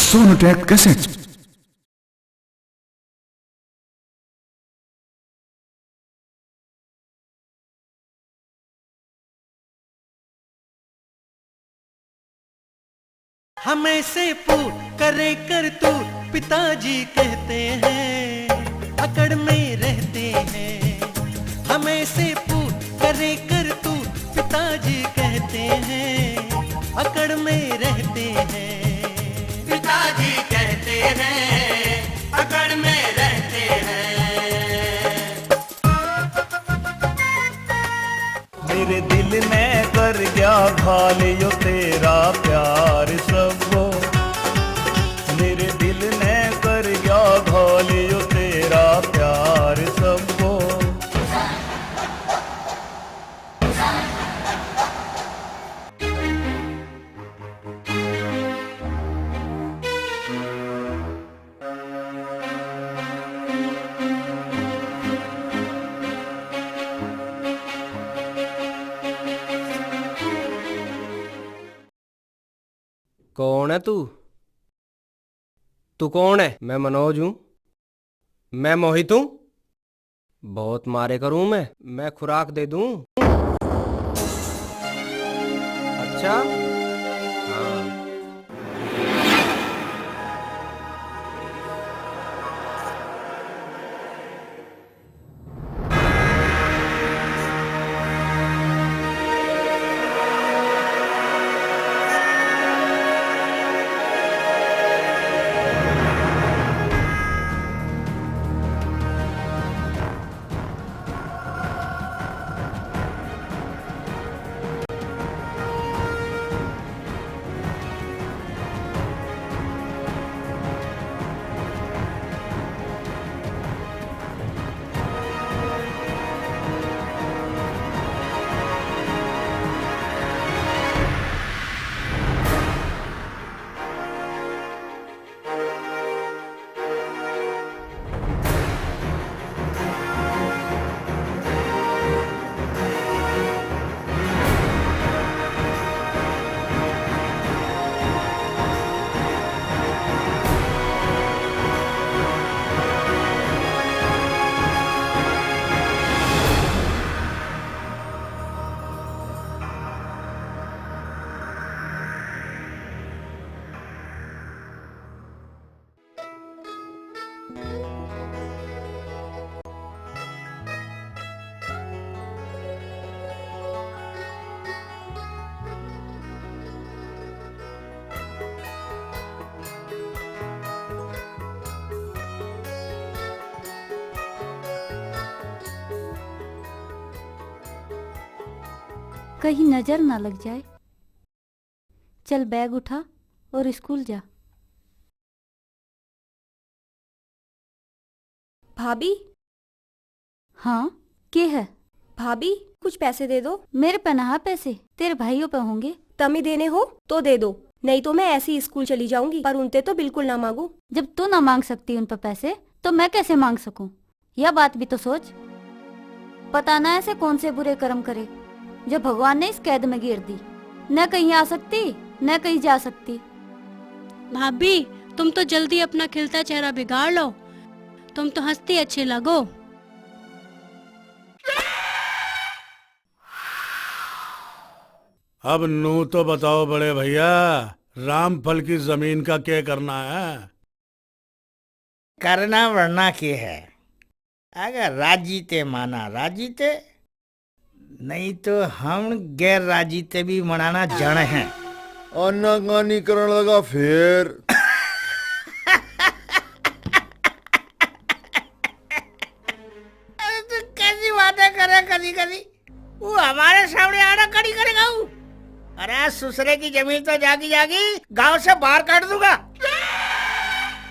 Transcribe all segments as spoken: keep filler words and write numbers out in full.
Sonotech cassette. हमें से पू करे कर तू, पिताजी कहते हैं, अकड़ में रहते हैं। हमें से पू करे कर तू, पिताजी कहते हैं, अकड़ में रहते हैं। पिताजी कहते हैं, अकड़ में रहते हैं। मेरे दिल ने कर गया घाल यो तेरा प्यार सब्बो। मेरे दिल ने कर गया घाल यो तेरा प्यार सब्बो। कौन है तू? तू कौन है? मैं मनोज हूँ। मैं मोहित हूँ। बहुत मारे करूँ मैं। मैं खुराक दे दूँ। अच्छा। हाँ। कहीं नजर ना लग जाए। चल, बैग उठा और स्कूल जा। भाभी। हाँ, के है? भाभी, कुछ पैसे दे दो। मेरे पे ना पैसे, तेरे भाइयों पे होंगे। तमी देने हो तो दे दो, नहीं तो मैं ऐसे ही स्कूल चली जाऊंगी, पर उनते तो बिल्कुल ना मांगू। जब तू ना मांग सकती उन पे पैसे, तो मैं कैसे मांग सकूं? यह बात भी तो सोच। पता ना ऐसे कौन से बुरे कर्म करे, जो भगवान ने इस कैद में घेर दी। न कहीं आ सकती, न कहीं जा सकती। भाभी, तुम तो जल्दी अपना खिलता चेहरा बिगाड़ लो, तुम तो हंसती अच्छी लगो। अब नू तो बताओ बड़े भैया, रामफल की जमीन का क्या करना है? करना वरना के है, अगर राजी ते माना राजी ते, नहीं तो हम गैर राजी ते भी मनाना जाने हैं। आनाकानी करण लगा फिर। अरे तू कैसी बातें करे कभी कभी। वो हमारे सामने आना कड़ी करेगा वो। अरे ससुरे की जमीन तो जागी जागी गांव से बाहर काट दूंगा।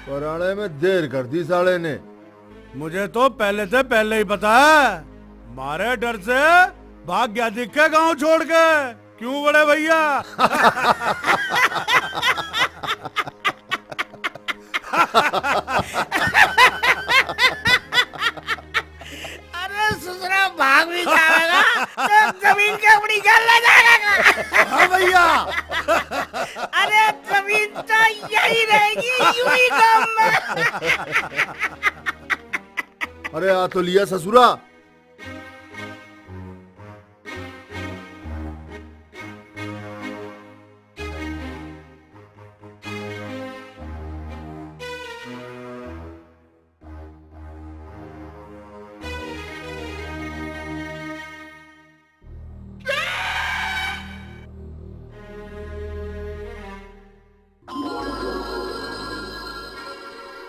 पर आने में देर कर दी साले ने। मुझे तो पहले से पहले ही पता है, मारे डर से भाग गया दिख के गांव छोड़ के। क्यों बड़े भैया? अरे ससुरा भाग भी जाएगा तो जमीन के अपनी जान ले जाएगा। हाँ भैया। अरे जमीन तो यही रहेगी, आ तो लिया ससुरा।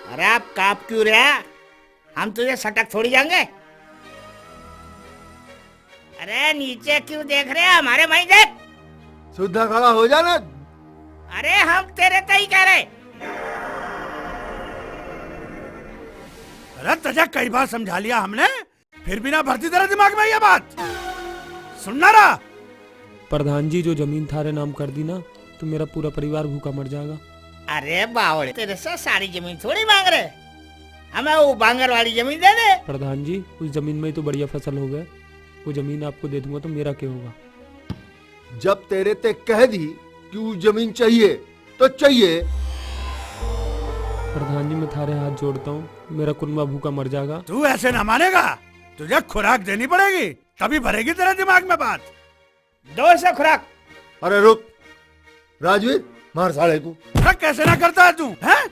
अरे, आप कांप क्यों रहे? हम तुझे सटक थोड़ी जाएंगे। अरे, नीचे क्यों देख रहे हैं? हमारे वहीं देख। सीधा खड़ा हो जाना। अरे, हम तेरे ते ही कह रहे। अरे, तुझे कई बार समझा लिया हमने, फिर भी ना भरती तेरे दिमाग में ये बात। सुनना रहा। प्रधान जी, जो जमीन थारे नाम कर दी ना, तो मेरा पूरा परिवार भूखा मर जाएगा। अरे बावड़े, तेरे से सारी जमीन थोड़ी मांग रहे, हमें वो बांगर वाली जमीन दे दे। प्रधान जी, उस जमीन में ही तो बढ़िया फसल हो गए, वो जमीन आपको दे दूंगा तो मेरा क्या होगा? जब तेरे ते कह दी कि वो जमीन चाहिए तो चाहिए। प्रधान जी, मैं थारे हाथ जोड़ता हूँ, मेरा कुनबा भूखा मर जाएगा। तू ऐसे ना मानेगा, तुझे खुराक देनी पड़ेगी, तभी भरेगी तेरे दिमाग में बात। दो से खुराक। अरे रुक राजवीर, मार साले को। अरे कैसे ना करता है तू, हैं?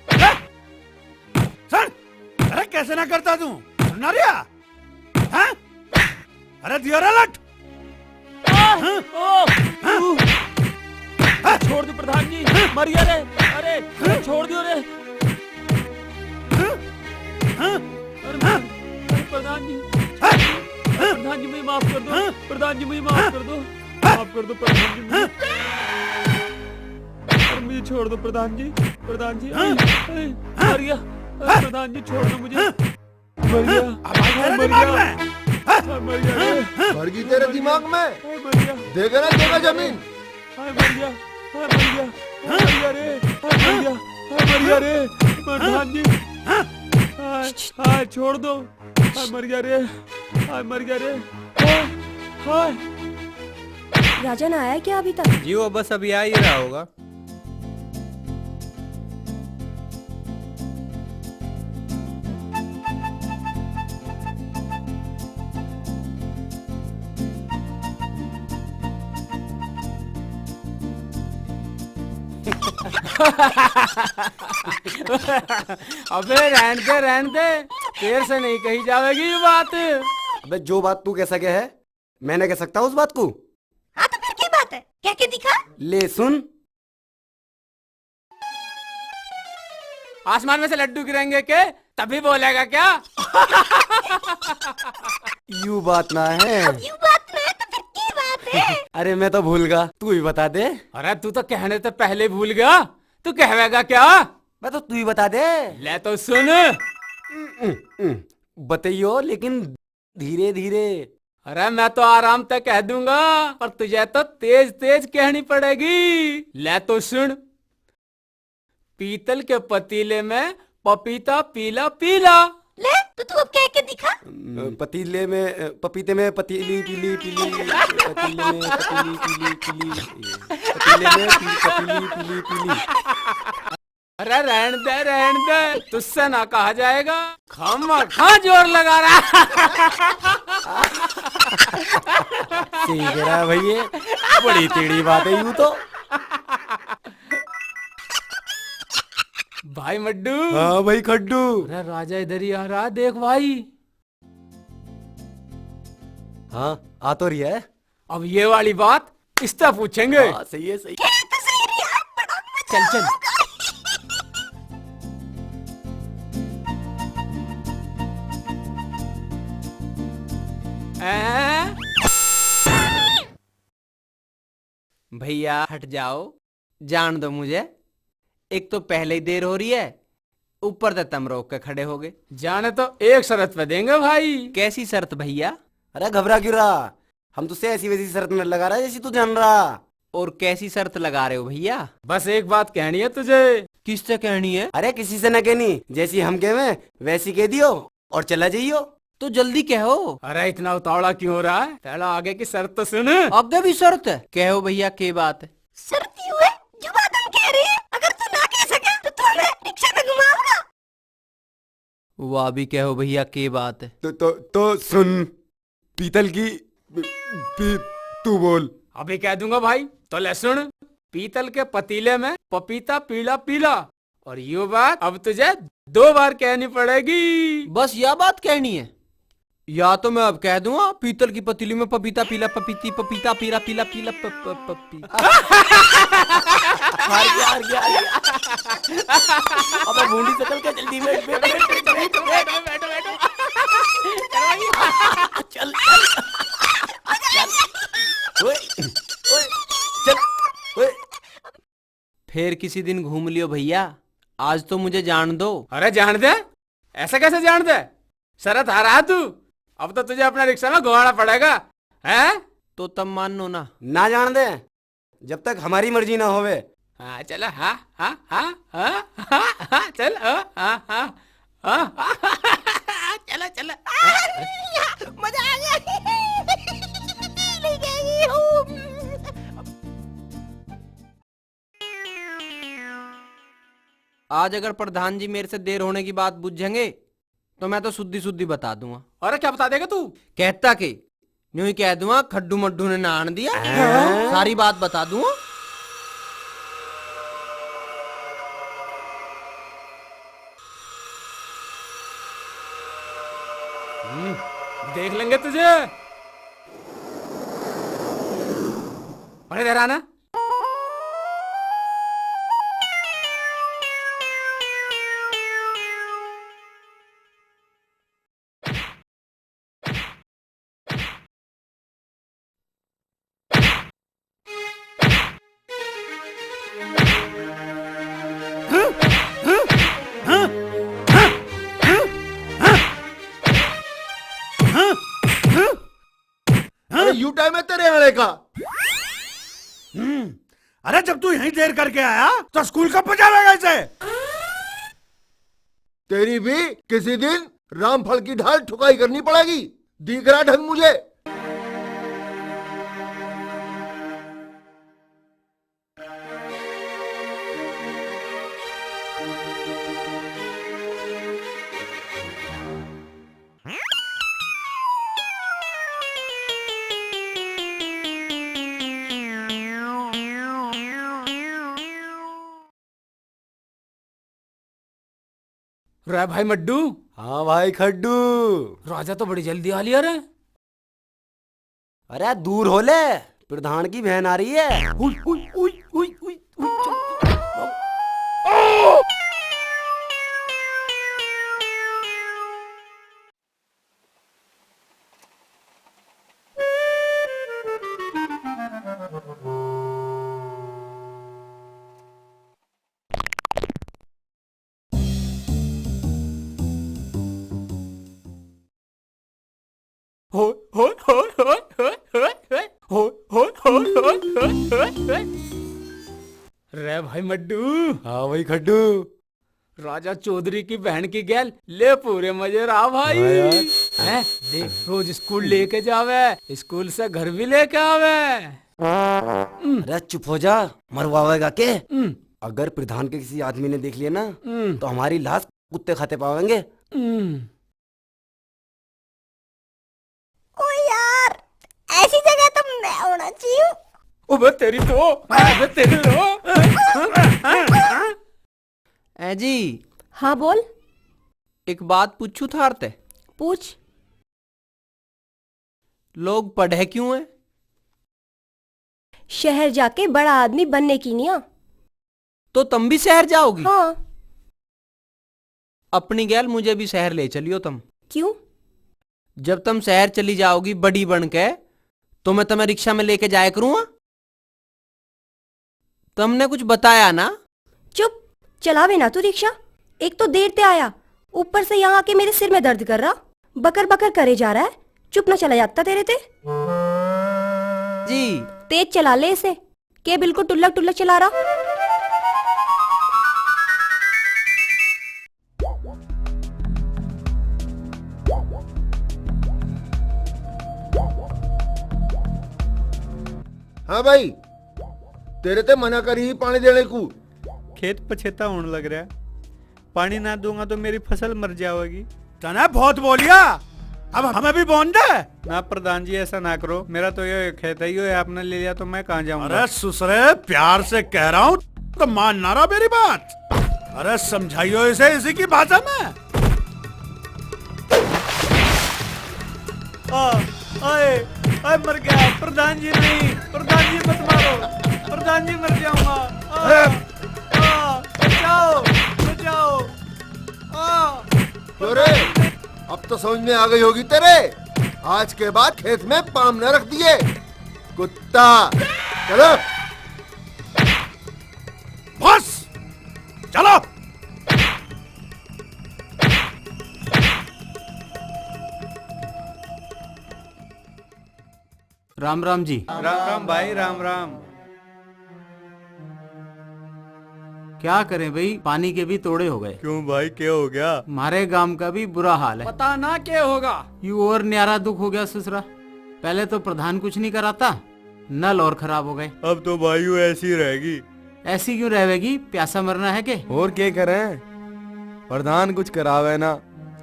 हैं? सुन, अरे कैसे ना करता तू, सुनना रिया? हैं? अरे दियो रे लट। आह! हाँ? ओ! हाँ? ऊ! हाँ? छोड़ दो प्रधान जी, हाँ? मर गया रे। अरे, हाँ? छोड़ दियो रे। हाँ? हाँ? अरे, हाँ? अरे प्रधान जी, हाँ? हाँ? प्रधान जी मुझे माफ कर दो, हाँ? प्रधान जी मुझे माफ हाँ? कर दो, हाँ? माफ कर दो प्रधान जी मुझे। हाँ? अरे मुझे छोड़ दो प्रधान जी, प्रधान जी, हाँ? अरे, अरे, हाँ? मर गया। अरे हाँ? प्रधान जी छोड़ दो मुझे। हाँ? मर गया। अब आ गया हाय, तेरे मर दिमाग गया। में। हाँ? हाय, मर गया रे। हाँ? भर गई तेरे दिमाग में। हाय, मर गया। देगा ना, देगा जमीन। हाय, मर गया। हाय, मर गया। हाय, मर गया रे। हाय, मर गया। हाय, मर गया रे। प्रधान जी। हाँ? हाय, हाय, छोड़ दो। हाय, मर गया रे। हाय, मर गया रे। हाय, हाय। राजा ना आया क्या अभी तक? जी, वो बस अभी आ ही रहा होगा। अबे रहन दे, रहन दे, तेरे से नहीं कही जावेगी ये बात। अबे जो बात तू कह सके है, मैं नहीं कह सकता उस बात को। हाँ, तो फिर क्या बात है, कह के दिखा। ले सुन। आसमान में से लड्डू गिरेंगे के, तभी बोलेगा क्या? यू बात ना है। अब यू बात ना है, तो फिर की बात है? अरे, मैं तो भूल गया, तू ही बता दे। अरे, तू तो कहने से पहले भूल गया, तू कहवेगा क्या? मैं तो, तू ही बता दे। ले तो सुन। उम, उम, उम। बताइयो, लेकिन धीरे धीरे। अरे मैं तो आराम तै कह दूंगा, पर तुझे तो तेज तेज कहनी पड़ेगी। ले तो सुन, पीतल के पतीले में पपीता पीला पीला। ले, तो तू अब कह के दिखा। अ, पतीले में, अ, पपीते में पतीली पीली पीली, पतीले में पतीली पीली पीली, पतीले में पी-, पतीली पीली पीली। अरे रहन दे, रहन दे, तुझसे ना कहा जाएगा। खामा खा जोर लगा रहा। सही कह रहा है भाई, ये बड़ी टेढ़ी बात है यूं तो। भाई मड्डू। हाँ भाई खड्डू। अरे राजा इधर ही आ रहा, देख भाई। हाँ, आ तो रही है। अब ये वाली बात इससे पूछेंगे। हाँ, सही है, सही। चल, चल। हैं? भैया, हट जाओ, जान दो मुझे। एक तो पहले ही देर हो रही है, ऊपर से तुम रोक के खड़े हो गए। जाने तो एक शर्त पे देंगे भाई। कैसी शर्त भैया? अरे घबरा क्यों रहा? हम तुझसे ऐसी वैसी शर्त न लगा रहा जैसी तू जान रहा। और कैसी शर्त लगा रहे हो भैया? बस एक बात कहनी है तुझे। किससे कहनी है? अरे किसी से ना कहनी, जैसी हम कहे वैसी कह दियो और चला जाइयो। तो जल्दी कहो। अरे इतना उतावला क्यों हो रहा है? पहला आगे की शर्त तो सुन। आगे भी शर्त है? कहो भैया, के बात है? शर्त यू है, जो बात हम कह रहे हैं, अगर तू ना कह सके, तो तू हमें रिक्शा में घुमाओगा। वाह भी कहो भैया, के बात है? तो, तो, तो सुन, पीतल की पी-, पी-, तू बोल। अभी कह दूंगा भाई, तो ले सुन। पीतल के पतीले में पपीता पीला पीला, और यो बात अब तुझे दो बार कहनी पड़ेगी। बस या बात कहनी है? या तो मैं अब कह दूंगा, पीतल की पतीली में पपीता पीला, पपीती, पपीता पीला, पीला, पीला, प-, प-, पपी। हार गया, हार गया, हार गया। अबे भूंडी सकल के, जल्दी बैठ, बैठ, बैठ, बैठ, बैठ। चल, चल। चल। ओए, ओए, चल। ओए। फिर किसी दिन घूम लियो भैया, आज तो मुझे जान दो। अरे जान दे, ऐसा कैसे जान दे? शरत हारा है तू, अब तो तुझे अपना रिक्शा में घुमाना पड़ेगा, हैं? तो तब मानो ना। ना जान दे, जब तक हमारी मर्जी ना होवे। हाँ, चलो, हाँ, हाँ, चल, हाँ, हाँ, हाँ, हाँ, चलो, चलो। मजा आ गया। ले जाएगी हूँ। आज अगर प्रधान जी मेरे से देर होने की बात बुझेंगे, तो मैं तो सुद्धी सुद्धी बता दूंगा। अरे, क्या बता देगा तू? कहता के, न्यू ही कह दूंगा, खड्डू मड्डू ने नहान दिया। हैं? सारी बात बता दूंगा। हम्म, देख लेंगे तुझे। अरे, इधर आना। अरे, यू टाइम है तेरे आने का। हम्म, अरे, जब तू यहीं देर करके आया, तो स्कूल कब पहुंचावेगा इसे? तेरी भी किसी दिन रामफल की ढाल ठुकाई करनी पड़ेगी, दिख रहा ढंग मुझे। रे भाई मड्डू। हाँ भाई खड्डू। राजा तो बड़ी जल्दी आ लिया रे। अरे दूर हो ले, प्रधान की बहन आ रही है। उई, उई, उई, उई, उई, उई, चल। हो, हो, हो, हो, हो, हो, हो। हो, हो, हो, हो, हो, हो। रे भाई मड्डू। हाँ भाई खड्डू। राजा चौधरी की बहन की गैल ले पूरे मजे रहा भाई। हाँ यार। हैं? देख, रोज स्कूल लेके जावे, स्कूल से घर भी लेके आवे। अरे चुप हो जा, मरवावेगा के? हम्म। अगर प्रधान के किसी आदमी ने देख लिया ना, हम्म। तो हमारी लाश कुत्ते खाते पावेंगे। हम्म। ओ यार, ऐसी जगह तो मैं होना चाहिए। अबे तेरी तो, अबे तेरी तो। ए जी। हाँ, बोल। एक बात पूछूं थार तै? पूछ। लोग पढ़े क्यों हैं? शहर जाके बड़ा आदमी बनने की निया। तो तुम भी शहर जाओगी? हाँ। अपनी गैल मुझे भी शहर ले चलियो तुम। क्यों? जब तुम शहर चली जाओगी बड़ी बन के, तो मैं तुम्हें रिक्शा में लेके जाया करूँगा। तुमने कुछ बताया ना? चुप, चलावे ना तू रिक्शा। एक तो देर ते आया, ऊपर से यहाँ आके मेरे सिर में दर्द कर रहा, बकर बकर करे जा रहा है। चुप ना चला जाता तेरे ते। जी। तेज चला ले इसे, के बिल्कुल टुल्लक टुल्लक चला रहा। हाँ भाई, तेरे ते मना करी पानी देने को। खेत पछेता होने लग रहा है। पानी ना दूंगा तो मेरी फसल मर जावेगी। तने बहुत बोलिया, अब हमें भी बोन दे। ना प्रधान जी, ऐसा ना करो, मेरा तो ये खेत है, ये आपने ले लिया तो मैं कहाँ जाऊंगा? अरे सुसरे, प्यार से कह रहा हूँ तो मान ना रहा मेरी बात। अरे समझाइयो इसे इसी की भाषा में। आ, आए, आए मर गया। प्रधान जी नहीं, प्रधान जी मत मारो, प्रधान जी मर जाऊंगा। आ, अरे! आ, बचाओ, बचाओ। आ, क्यों रे? अब तो समझ में आ गई होगी तेरे। आज के बाद खेत में पाम न रख दिए, कुत्ता। चलो। बस, चलो। राम राम जी। राम राम भाई, राम राम। क्या करें भाई, पानी के भी तोड़े हो गए। क्यों भाई, क्या हो गया? हमारे गांव का भी बुरा हाल है। पता ना क्या होगा। यू और न्यारा दुख हो गया ससुरा। पहले तो प्रधान कुछ नहीं कराता, नल और खराब हो गए। अब तो भाई यू ऐसी रहेगी। ऐसी क्यों रहेगी? प्यासा मरना है के? और के करें, प्रधान कुछ करावे ना,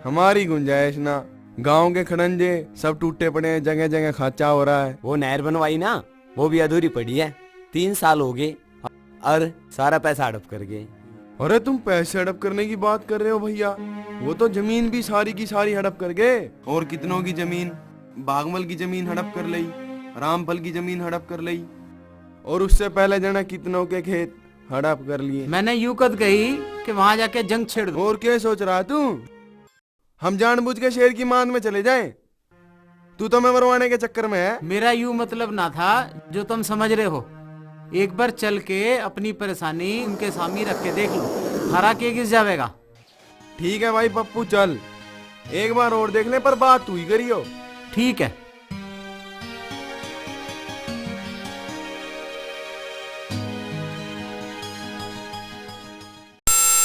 हमारी गुंजाइश ना। गांव के खड़ंजे सब टूटे पड़े हैं, जगह जगह खाचा हो रहा है। वो नहर बनवाई ना, वो भी अधूरी पड़ी है, तीन साल हो गए और सारा पैसा हड़प कर गए। अरे तुम पैसे हड़प करने की बात कर रहे हो भैया, वो तो जमीन भी सारी की सारी हड़प कर गए। और कितनों की जमीन, भागमल की जमीन हड़प कर ली, रामफल की जमीन हड़प कर ली, और उससे पहले जाना कितनों के खेत हड़प कर लिए। मैंने यू कद कही कि वहां जाके जंग छेड़ दो। और क्या सोच रहा तू? हम जानबूझ के शेर की मांद में चले जाएं? तू तो मैं मरवाने के चक्कर में है। मेरा यू मतलब ना था जो तुम समझ रहे हो। एक बार चल के अपनी परेशानी उनके सामने रख के देख लो, थारा के घिस जावेगा। ठीक है भाई पप्पू, चल एक बार और देख ले, पर बात तू ही करियो। ठीक है।